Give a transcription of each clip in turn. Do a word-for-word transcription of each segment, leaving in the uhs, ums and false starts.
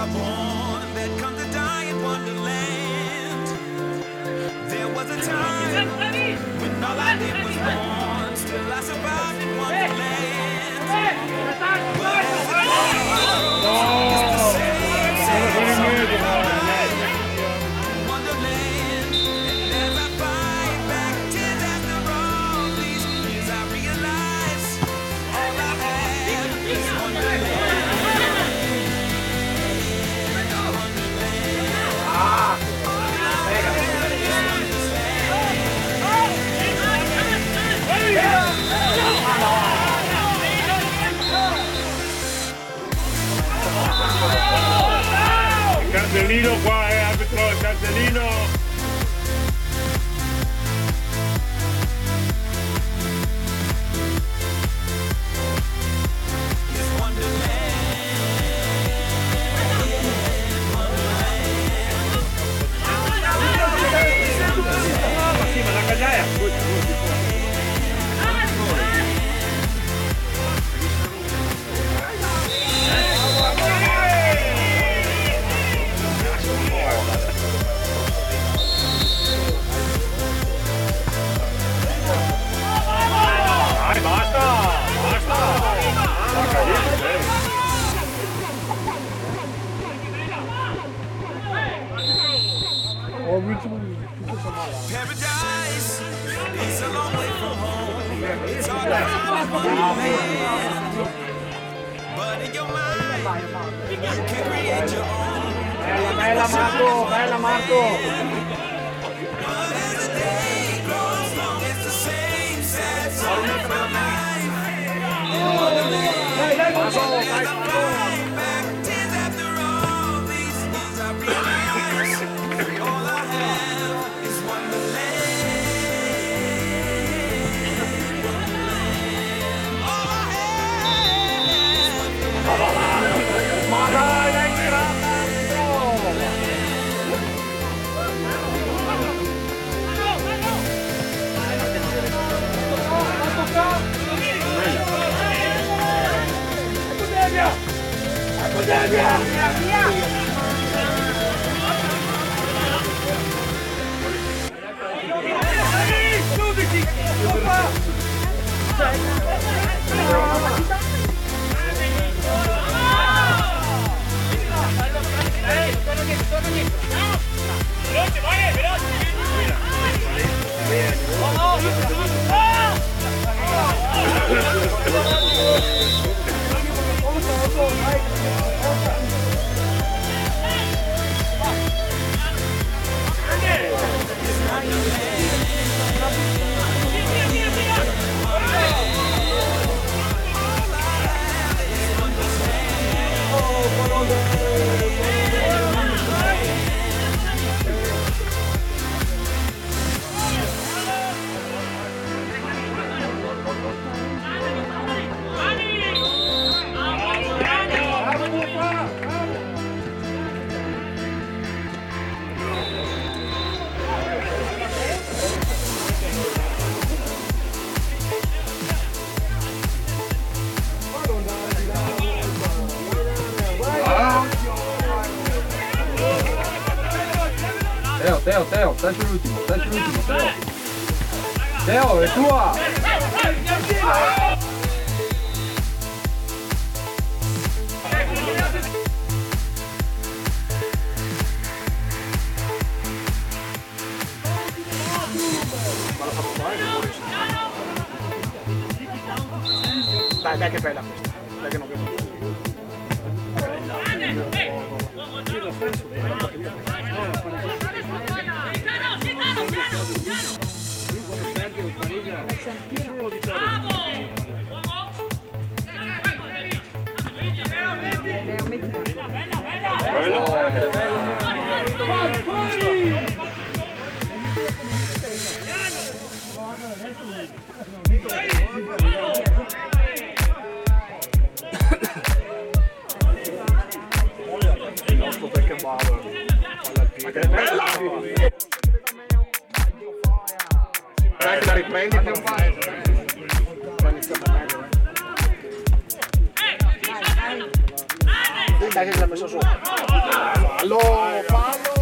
Born, that come to die in Wonderland. There was a time when all I did was mourn. Still I survived in Wonderland. But as it goes, it's the same, same song of life. Wonderland, and as I fight back tears after all these years, I realize Cartellino qua, eh, arbitro, il cartellino. Dai, basta, basta. Paradise is a long way from home. It's hard to find what you want, but in your mind, you can create your own. Bella, bella, Marco, bella, Marco. But as the day grows long, it's the same sad song of my life. Dai, dai, Marco, dai, Marco. Tears after all these years, I realize all I have is Wonderland. All I have is Wonderland. Ma dai, dai, tirata, no! Teo, Teo, Teo, stai sull'ultimo, stai sull'ultimo, Teo. Teo, è tua! Dai, dai, che bella questa. Dai, che non vedo. Dai, che l'ha messo su. Fallo, fallo!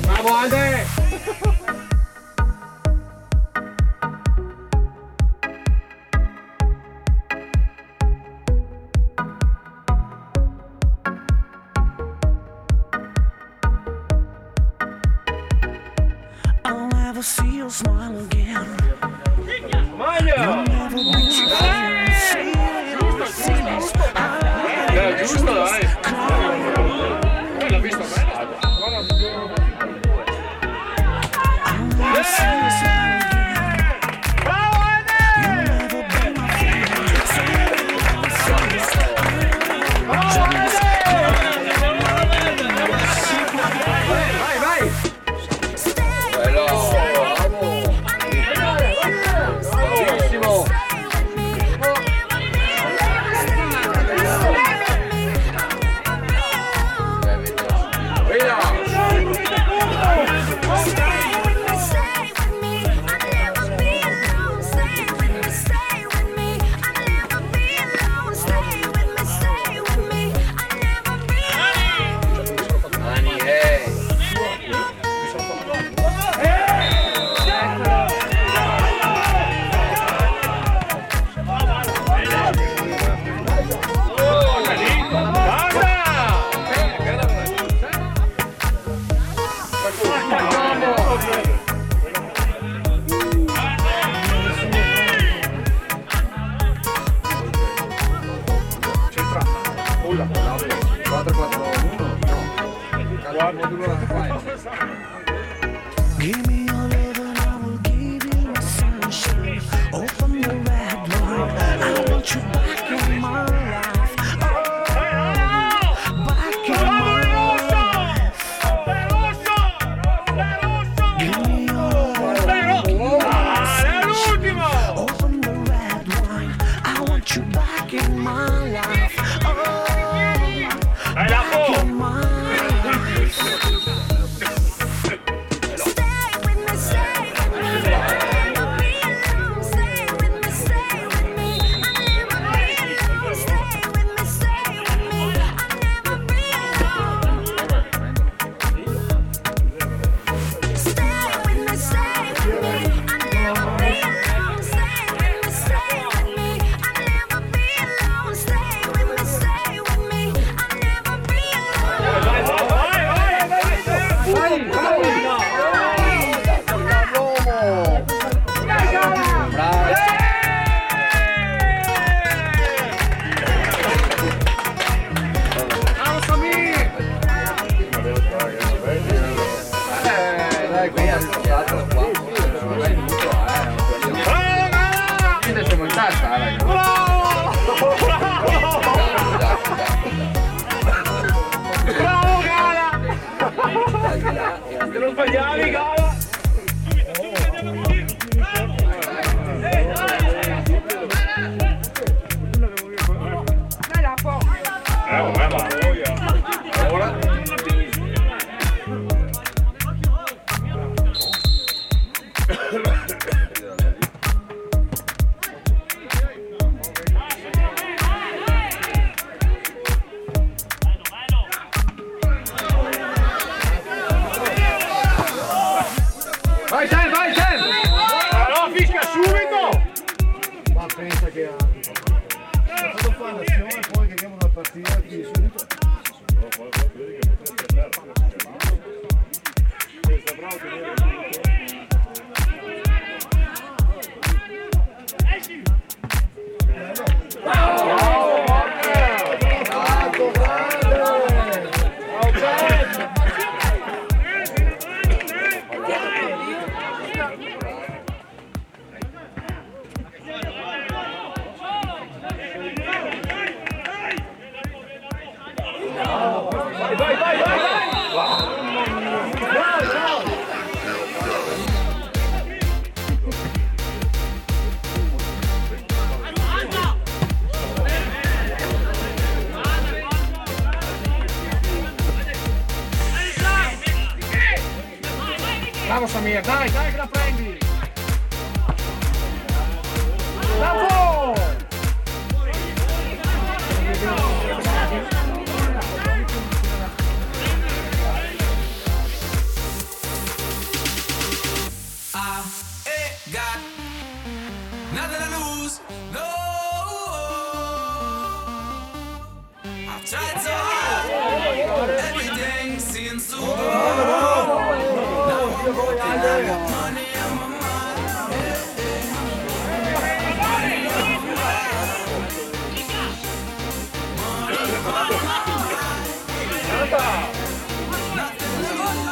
Bravo, Alde! I'll never see your smile again. You'll never be my friend. Say it in the cities. Eh, giusto, dai. Eh, l'ha visto bene. I'll never see your smile again. You'll never be my friend. Say it in the cities. Vai, vai. Bello, bravo. Bravissimo. Via. Mani, eh. Quattro quattro uno? No. Give me your love and I will give you my sunshine. Open the red wine. I want you back in my life. Oh, back in my life. Give me your love and I will give you my sunshine. Open the red wine. I want you back in my life. Oh, back in my life. Bravo, Gala! Te lo sbagliavi, Gala! Bravo, bravo. Allora. Vai, Sam, vai, Sam! Ma no, fischia subito! Ma pensa che ha, ha fatto fare l'azione, poi che abbiamo una partita qui subito. Vai, vai, vai, vai! Cosa mia, dai, dai che la prendi! Bravo! I ain't got nothing to lose, no. I've tried so hard, everything seems to go wrong. Now I'm broken, I got money on my mind. Money on my mind. Nothing to lose.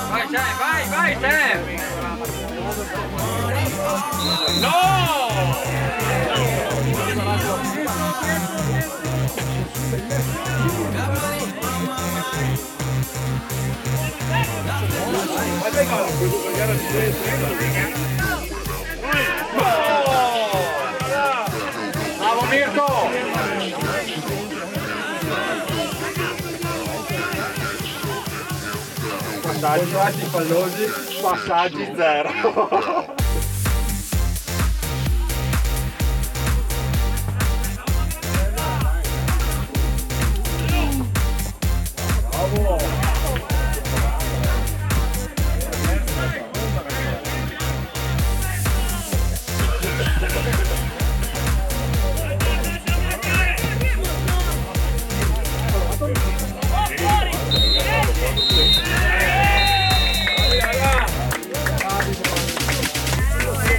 Vai, Sam, vai, vai, Sam! No! Bravo, Mirko! Pasaggi, pasaggi pallosi, pasaggi zero.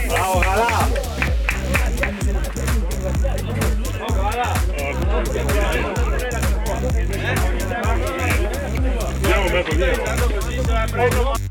Bravo, Galà! Andiamo, Beto, andiamo.